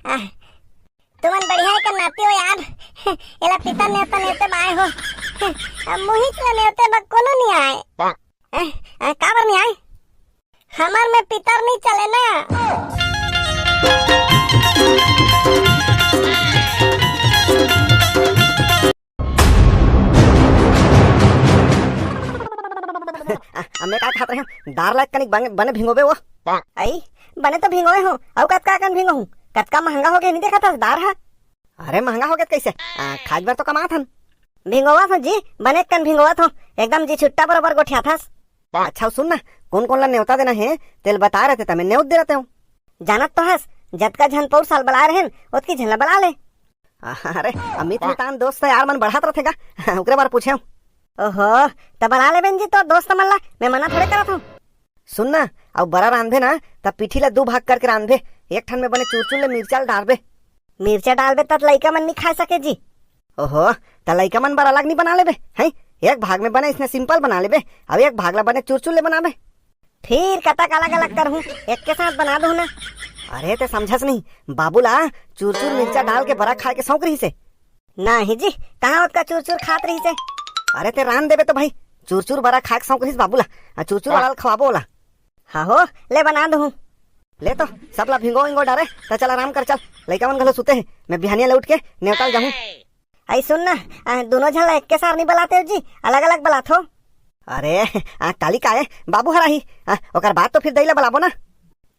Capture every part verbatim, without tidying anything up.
आह, तुमन बढ़िया एक नाती हो यार। एला पितर नेवता नेवते बाय हो। अब मुहिच ला नेवते बा कोनो नहीं आए। आह, आह, काबर नहीं आए? हमर में पितर नहीं चले ना। आ, आ, मैं का खात रहे हूँ? दार ला कनिक बने, बने भिंगोबे वो। आई, बने तो भिंगोए हूँ, अउ कतका कन भिंगो हूँ? कतका महंगा हो गया, नहीं देखा था दार हा? अरे महंगा हो गया कैसे? आ, खाज बर तो कमात हन। भिंगोवत हो जी, बने कन भिंगोवत हो, एकदम जी छुट्टा बरोबर गोठियाथस। अच्छा सुन ना, कौन कौन ला नेवता देना है, तेल बता रहते तमे नेवत दे रहते हूँ। जानत तो हस, जतका झन पौर साल बला रहेन, ओतकी झन ला बला ले। अरे, अमित मितान दोस्त यार मन बढ़ात रथे गा, ओकरे बार पूछे हूँ। ओहो, त बला ले बेन जी तोर दोस्त मन ला, मैं मना थोड़े करत हूँ। सुन ना, अउ बरा रांधे ना, त पीठी ला दू भाग करके रांधे, एक ठन में बने चुरचुर ले मिर्चा ल डारबे। मिर्चा डालबे त लइका मन नी खा सके जी। ओहो, त लइका मन बर अलग नी बना लेबे, हैं? एक भाग में बने इसने simple बना लेबे, अउ एक भाग ला बने चुरचुर ले बनाबे। फिर कतक अलग-अलग करहूं, एक के साथ बना दूं ना। अरे, ते समझस नहीं, बाबू ला चूर-चूर मिर्चा डाल के बरा खाए के शौक रहिसे। नहीं जी, कहाँ ओतका चूर-चूर खात रहिसे? अरे, ते रांध देबे तो भाई, चूर-चूर बरा खाए के शौक रहिस बाबू ला, आ चूर-चूर वाला ला खवाबो ओला। हाँ हो, ले बना दूं। ले तो, सब ला भिंगो-विंगो डारे, त चल आराम कर चल, लइका मन घलो सुते हे, मैं बिहानिया ले उठ के नेवता ल जाहूं। आई सुन ना, आ, दोनों झन ला एक्के सार नी बलाते हो जी, अलग-अलग बलात हो। अरे, आ, काली का ए, बाबू हर आही, आ, ओकर बाद तो फिर दई ला बलाबो ना।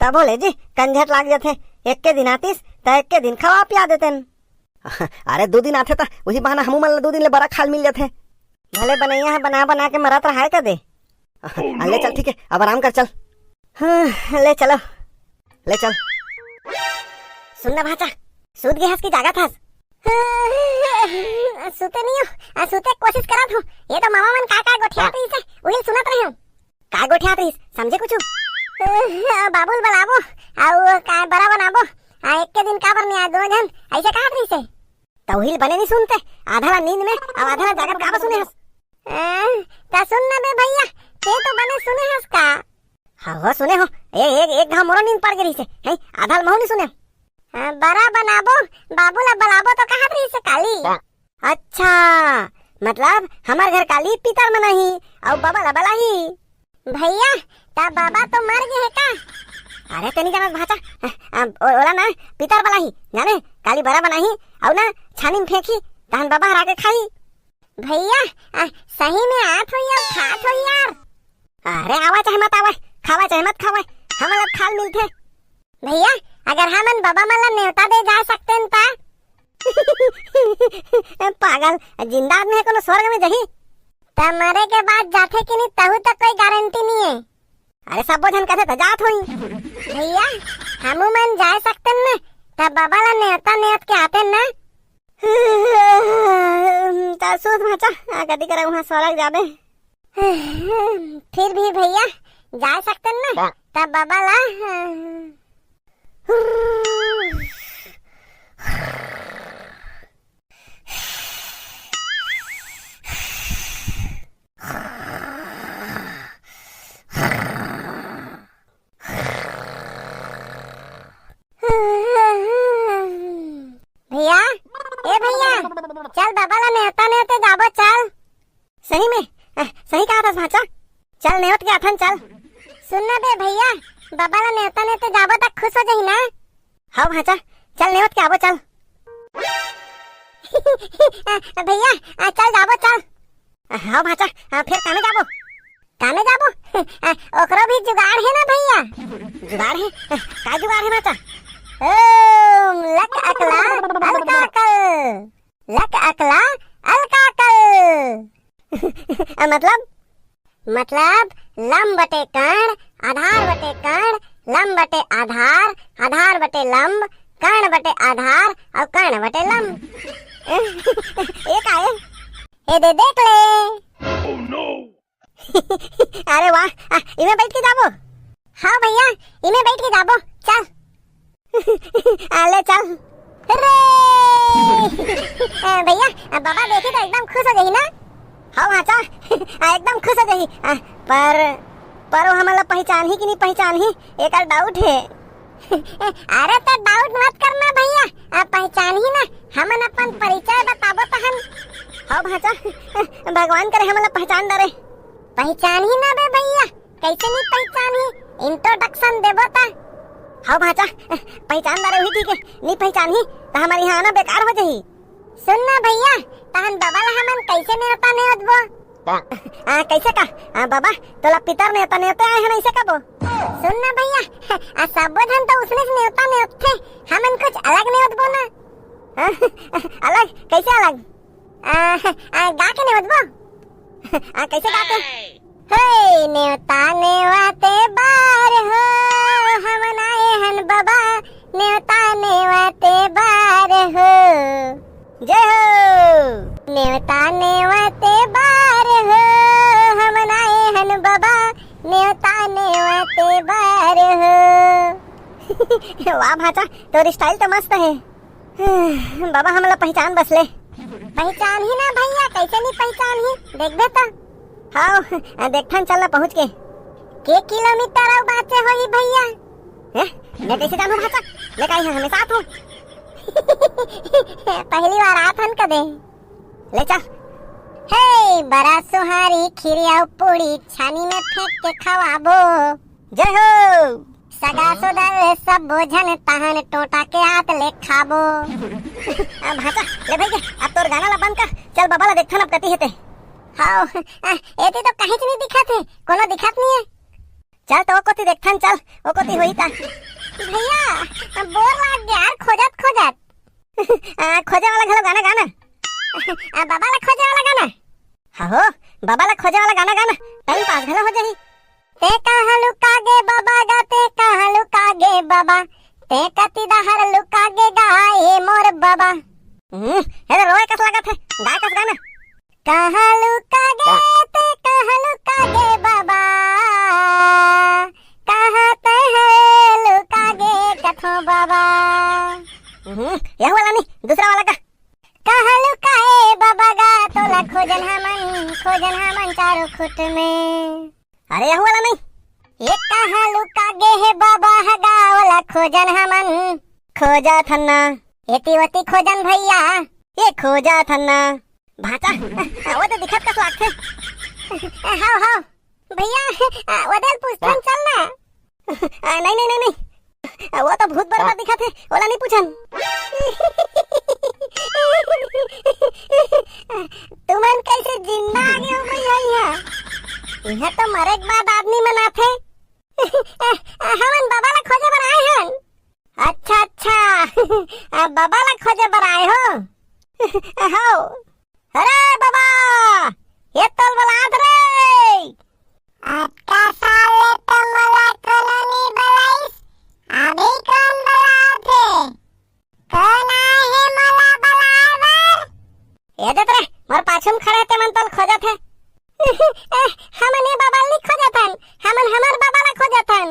तभो ले जी, कंझट लाग जथे, एक्के दिन आतिस, त एक्के दिन खवा पिया देतेन। अरे, दू दिन आथे त उही बहाना हमू मन ला दू दिन ले बरा खाल मिल जथे। भले बनैया ह बना बना के मरत रहाय कदे। आ, ले चल, ठीक है, अब आराम कर, चल। हाँ, ले चलो। ले चल। सुन ना भाचा, सूत गे हस कि जागत हस? सुते नहीं हो, आ, सुते के कोशिश करत हूँ। ये तो मामा मन का का गोठियात रहिस हे, उही सुनत रहे हूँ। का गोठियात रहिस, समझे कुछु? बाबू ल बलाबो, अउ का बरा बनाबो, आ, एक के दिन काबर नहीं आए दोनों झन, ऐसे कहत रहिस हे। त उही ल बने नहीं सुनते, आधा ला नींद में, अउ आधा ला जागत काबर सुने हस? आ, त सुन ना बे भैया, ते तो बने सुने हस का? हाँ हो, सुने हो। ए, एक, एक घाव मोरो नींद पड़ गे रहिसे। हैं, आधा ल महू नी सुने। हाँ, बरा बनाबो, बाबू ला बलाबो तो कहत रहिसे काली। अच्छा, मतलब हमर घर काली पितर मनाही, अउ बबा ला बलाही। भैया, त बबा तो मर गे हे का? अरे, ते नी जानत भाचा, अ, अ, ओ-, ओला ना पितर बलाही, जाने, काली बरा बनाही, अउ ना छानी में फेंकही, तहन बबा हर आके खाही। भैया, आ, सही में आत हो या खात हो यार? अरे आवा चाहे मत आवा, खावा चाहे मत खावा, हमन ला खाल मिलथे। भैया, अगर हमन बबा मन ला नेवता दे जा सकतेन ता? पागल, जिंदा आदमी हे कोनो स्वर्ग में जही? त मरे के बाद जाथे कि नहीं तहू तक कोई गारंटी नहीं है। अरे, सबो झन कथे त जात होई। भैया, हमू मन जाए सकतेन न, त बबा ला नेवता नेवत के आतेन न। त सूत भाचा, आ कति करे उहाँ स्वर्ग जाबे। फिर भी भैया, जाए सकतेन न, त बबा ला। भैया, ए भैया, चल बबा ला नेवता नेवते जाबो, चल। सही में? अ, सही कहा था भाचा। चल नेवत के आथन, चल। सुन ना बे भैया, बबा ला नेवता नेवते जाबो त खुश हो जही ना? हाँ भाचा, चल नेवत के आबो, चल। अ, भैया, अ, चल जाबो, चल। अ, हाँ भाचा, अ, फिर कामे जाबो? कामे जाबो? अ, ओकरो भी जुगाड़ है ना भैया? जुगाड़ है? अ, का जुगाड़ है भाचा? ओम लक अकला अलका कल। लक अकला अलका कल। अ, मतलब? मतलब लंब बटे कर्ण, आधार बटे कर्ण, लंब बटे आधार, आधार बटे लंब, कर्ण बटे आधार अउ कर्ण बटे लंब। ए का ए? ए दे देख ले। अरे वाह, आ, इमे बैठ के जाबो। हाँ भैया, इमे बैठ के जाबो, चल। आ, ले चल। रे! ए, भैया, आ, बाबा देखी तो एकदम खुश हो जाही ना? हाँ भाचा, आ, एकदम खुश हो जाही। आ, पर, पर वो हमन ला पहचानही कि नहीं पहचानही, एकर doubt है। अरे तो doubt मत करना भैया, भगवान करे हमन ला पहचान डरे। पहचानही ना बे भैया, कैसे नहीं पहचानही? Introduction देबो ता। हव भांचा, पहचान डरे हुई ठीक है, नहीं पहचानही त हमर यहाँ आना बेकार हो जाही। सुन ना भैया, तहन बबा ला हमन कैसे नेवता नेवतबो? आ, कैसे का? आ, बबा, तोला पितर नेवता नेवते आए हन, ऐसे कबो? सुन ना भैया, आ, सबो झन तो उसने से नेवता नेवतथे, हमन कुछ अलग नेवतबो ना। आ, अलग? कैसे अलग? आ, आ, गा के नेवतबो? आ, कैसे गा के? हे नेवता नेवते बार हो, हमन आए हन बबा, नेवता नेवते बार हो। जय हो। नेवता नेवते बार हो, हमन आए हन बबा, नेवता नेवते बार हो। वाह भांचा, तोर style तो मस्त है। बबा हमला पहचान बस ले। पहचानही ना भैया, कैसे नहीं पहचानही? देखबे तो। हव, देखथन, चल ना पहुँच के। के किलोमीटर अउ बाँचे होही भैया? हैं? मैं कैसे जानहूँ भांचा? मैं का इहाँ हमेशा आथँव। पहली बार आथन कदे। ले चल। हे, बरा सुहारी खीरी अउ पूड़ी छानी में फेंक के खवाबो। जय हो। सगा सोदर सबो झन तहन टोटा के आत ले खाबो। आ, भांचा, ले भाई के, अब तोर गाना ला बंद कर, चल बबा ला देखथन अब कति हे ते। हव, आ, एती तो कहींच नहीं दिखत हे, कोनो दिखत नहीं है। चल तो ओ कोती देखथन, चल, ओ कोती होई ता। भैया, बोर लाग गया यार, खोजत खोजत। आ, खोजे वाला घलो गाना गाना। आ, बबा ला खोजे वाला गाना। हाँ हो, बबा ला खोजे वाला गाना गाना, time pass घलो हो जाही। ते कहाँ लुका गे बबा गा, ते कहाँ लुका गे बबा, ते कति डहर लुका गे गा ए मोर बबा। हम्म, ये तो रोए कस लागत हे, गाए कस गाना। कहाँ लुका गे ते, कहाँ लुका गे बबा, कहाँ ते हे लुका गे कथों बबा। हम्म, यह वाला नहीं, दूसरा वाला गा। कहाँ लुका ए बबा गा, तोला खोजन हमन, खोजन हमन चारों खुट में। अरे यह वाला नहीं। ये कहाँ लुका गे हे बबा ह गा, ओला खोजन हमन। खोजथन ना। एती ओती खोजन भैया। ये खोजथन ना। भांचा, वो तो दिखत कस लागथे। हव, हव। भैया, आ, ओदे ल पूछथन, चल ना। आ, नहीं, नहीं, नहीं, नहीं। आ, वो तो भूत बरोबर दिखत हे, ओला नहीं पूछन। तुमन कैसे जिंदा आ गे हो भैया इहाँ? इहाँ तो मरे के बाद आदमी मन आथे। हमन बबा ला खोजे बर आए हन। अच्छा, अच्छा। आ, बबा ला खोजे बर आए हो? हव। अरे बबा, ये तोल बलात रे। अतका साल ले तो मोला कोनो नी बलाइस, अभी कौन बलात हे? कौन आए हे मोला बलाए बर? ये देख रे, मोर पाछू में खड़े ते मन तोल खोजत हे। हमन ये बबा ल नी खोजत हन, हमन हमर बबा ला खोजत हन।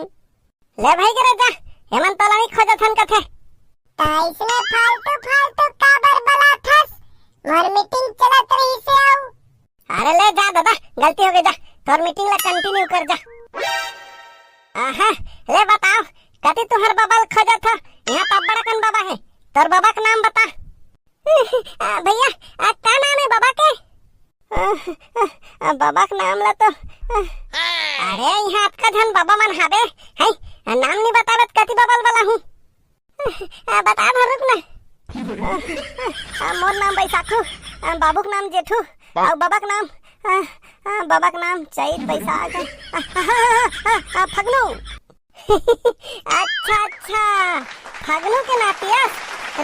ले भाई गे रे जा, एमन तोला नहीं खोजत हन कथे। त इसने फालतू फालतू काबर बलाथस? मोर मीटिंग चलत रहिसे अउ। अरे ले जा दादा, गलती हो गई, जा तोर मीटिंग ला कंटिन्यू कर जा। आहा, ले बताओ, कति तुहर बबा ल खोजत हो? यहाँ त अब्बड़ अकन बबा हे, तोर बबा के नाम बता। आ, भैया, आ, का नाम हे बबा के? आ, आ, आ, बबा के नाम ला तो, आ, अरे, यहाँ अतका झन बबा मन हाबे, हैं? आ, नाम नहीं बताबे त कति बबा ल बलाहूँ? आ, बता ना, रुक ना। आ, आ, मोर नाम बैसाखू, आ, बाबू के नाम जेठू, अउ बबा के नाम, आ, आ, बबा के नाम चैत बैसाख, आ, आ, आ, आ, आ, फगनू। अच्छा, अच्छा, फगनू के नातियस?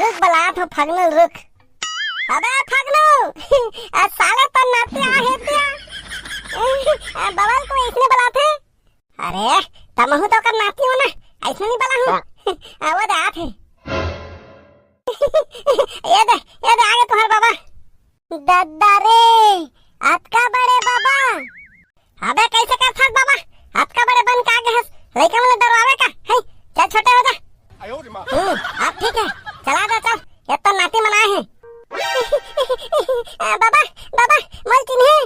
रुक बलात हो फगनू, रुक। अबे फगनू, आ साले तोर नातिया हे त्या। आ बबा ल को इसने बलाथे? अरे, तमहू तो ओकर नाती हो ना, ऐसने नहीं बलाहूँ। आ, वो दे आथे। ये दे, ये दे, आगे तुहर बबा। दद्दा रे, अतका बड़े बबा। अबे कैसे करथस बबा? अतका बड़े बन के आगे हस, लइका मन ल डरवावे का? हैं? चल छोटे हो जा। हम्म, अब ठीक है, चला दे चल, ये तो नाती मन आए हे। आ, बबा, बबा, मोल चिन्हे।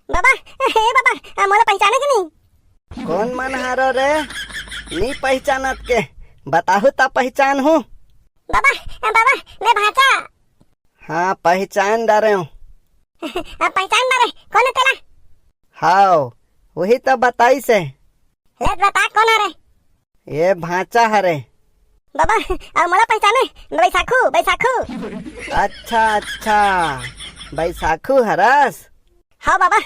बबा, ए बबा, आ, मोला पहचाने कि नहीं? कौन मन हरो रे? नी पहचानत के, बताहू त पहचानहूँ। बबा, आ, बबा, मैं भांचा। हाँ, पहचान डारेंव। अब पहचान ना रे, कोन हे तेला? हाव, वही तो बताइस हे। ले बता, कोन हरे? ये भांचा हरे। बाबा, अब मोला पहचाने, बैसाखू, बैसाखू। अच्छा, अच्छा, बैसाखू हरस? हाँ बाबा।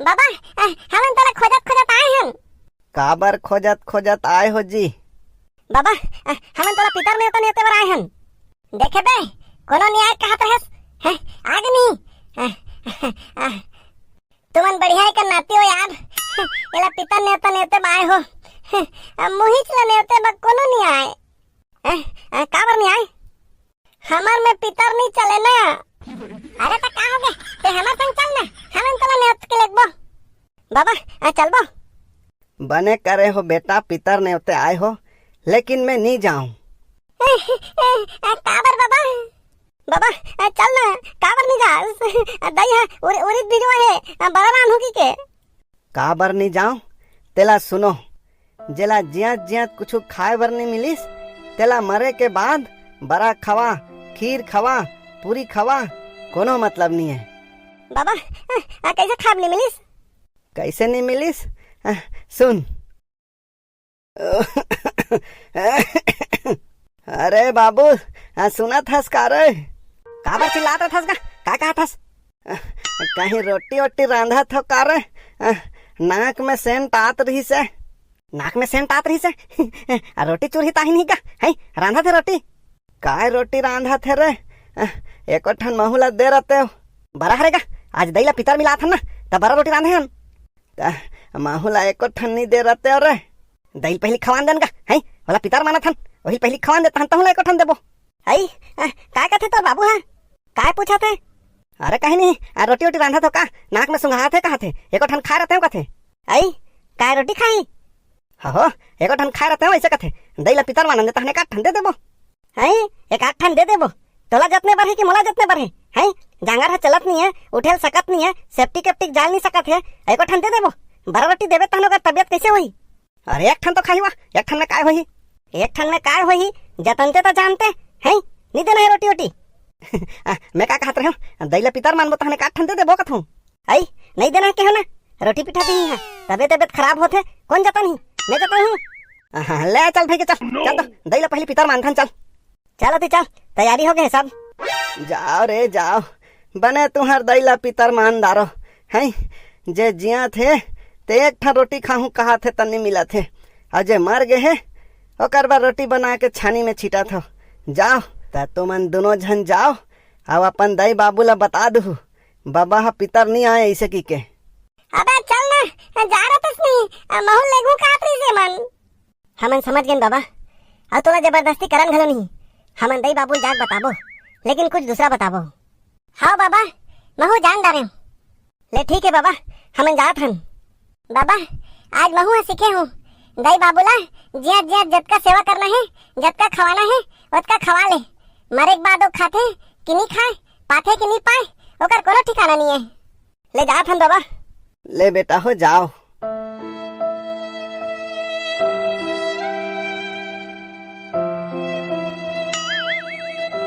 बाबा, अ, हमन तोला खोजत खोजत आए हन। काबर खोजत खोजत आए हो जी? बाबा, अ, हमन तोला पितर नेवता नेवते बर आए हन। देखे बे, कोनो नइ आए कहत रहस। हैं, आगे नहीं। अ, अ, अ, तुमन बढ़िया एक नाती हो यार। एला पितर नेवता नेवते बर आए हो। अब मुहिच ला नेवते बर कोनो नइ आए। हैं, अ, काबर नइ आए? हमर में पितर नइ चले ना। अरे त का होगे? ते हमर संग चल ना, हमन तोला नेवत के लेगबो। बाबा, अ, चलबो। बने करे हो बेटा, पितर नेवते आए हो, लेकिन मैं नइ जाऊं। अ, काबर बाबा? बाबा, अ, चल ना, काबर नइ जास? अ, दई हा, उर-, उरिद भिजवा हे, अ, बरा रांधहूं कहिके। काबर नइ जांव? तेला सुनो, जेला जियत जियत कुछु खाए बर नइ मिलिस, तेला मरे के बाद बरा खवा, खीर खवा, पूरी खवा, कोनो मतलब नइ हे। बाबा, अ, अ, कइसे खाए बर नइ मिलिस? कइसे नइ मिलिस? अ, सुन। अरे बाबू, अ, सुनत हस का रे? काबर चिल्लात हस का? का कहत हस? अ, कहीं रोटी ओटी रांधत हो का रे? अ, नाक में सेंट आत रहिस हे। नाक में सेंट आत रहिस हे? अ, रोटी चुरही ताही नहीं का? हैं, रांधत हे रोटी? काय रोटी रांधत हे रे? अ, एको ठन महू ला दे रहते हो। बरा हरे का? आज दई ला पितर मिलात हन ना, त बरा रोटी रांधे हन। त महू ला एको ठन नइ दे रहते हो रे। दई ल पहिली खवान देन का, हैं? ओला पितर मानत हन, ओही ल पहिली खवान देता हन, तहूं ला एको ठन देबो। हई, अ, काय कथे तोर बाबू हा? काय पूछत हे? अरे कहीं नहीं, अ, रोटी ओटी रांधत हो का? नाक में सुंघात हे कहत हे, एको ठन खाए रहते हो कथे। हई, काय रोटी खाही? हो, हो, एको ठन खाए रहते हो, अइसे कथे। दई ला पितर मानन दे, तहन एकाध ठन दे देबो। हैं? एकाध ठन दे देबो? तोला जतने बर हे कि मोला जतने बर हे? हैं? जांगर ह चलत नइ हे, उठे ल सकत नइ हे, सेप्टिक एप्टिक जाल नइ सकत हे, एको ठन दे देबो? बरा रोटी देबे तहन ओकर तबियत कइसे होही? अरे एक ठन तो खाही वा, एक ठन में काय होही? एक ठन में काय होही? जतनते तो जानते, हैं? नइ देना हे रोटी ओटी। आ, मैं का कहत रहेंव, दई ला पितर मानबो तहन एकाध ठन दे देबो कथंव। अई, नइ देना हे केहेंव ना, रोटी पिठा दिही हा, तबियत तबियत खराब होथे, कोन जतनही? मैं जतनहूं। हाँ, ले चल भई के चल, चल तो, दई ला पहिली पितर मानथन, चल। चल अति चल, तैयारी होगे हे सब। जाव रे जाव, बने तुंहर दई ला पितर मान डारो, हैं? जे जियत हे, ते एक ठन रोटी खाहूं कहत हे त नइ मिलत हे, अउ जे मर गे हे, ओकर बर रोटी बना के छानी में छिटत हो। जाव, त तुमन दूनों झन जाव, अउ अपन दई बाबू ला बता दुहू, बबा ह पितर नइ आय अइसे कहिके। अबे चल ना, जा रहत हस नहीं, महू ल लेगहूं कहत रहिस हे मन। हमन समझ गेन बाबा, अउ तोला जबरदस्ती करन घलो नहीं। हमन दई बाबू ल जाके बताबो, लेकिन कुछ दूसरा बताबो। हव बाबा, महू जान डारेंव। ले ठीक हे बाबा, हमन जात हन। बाबा, आज महू ह सीखे हंव, दई बाबू ला जियत जियत जतका सेवा करना हे, जतका खवाना हे, ओतका खवा ले। मरे के बाद ओ खाथे कि नइ खाय, पाथे कि नइ पाय, ओकर कोनो ठिकाना नइ हे। ले जात हन बाबा। ले बेटा हो, जाव,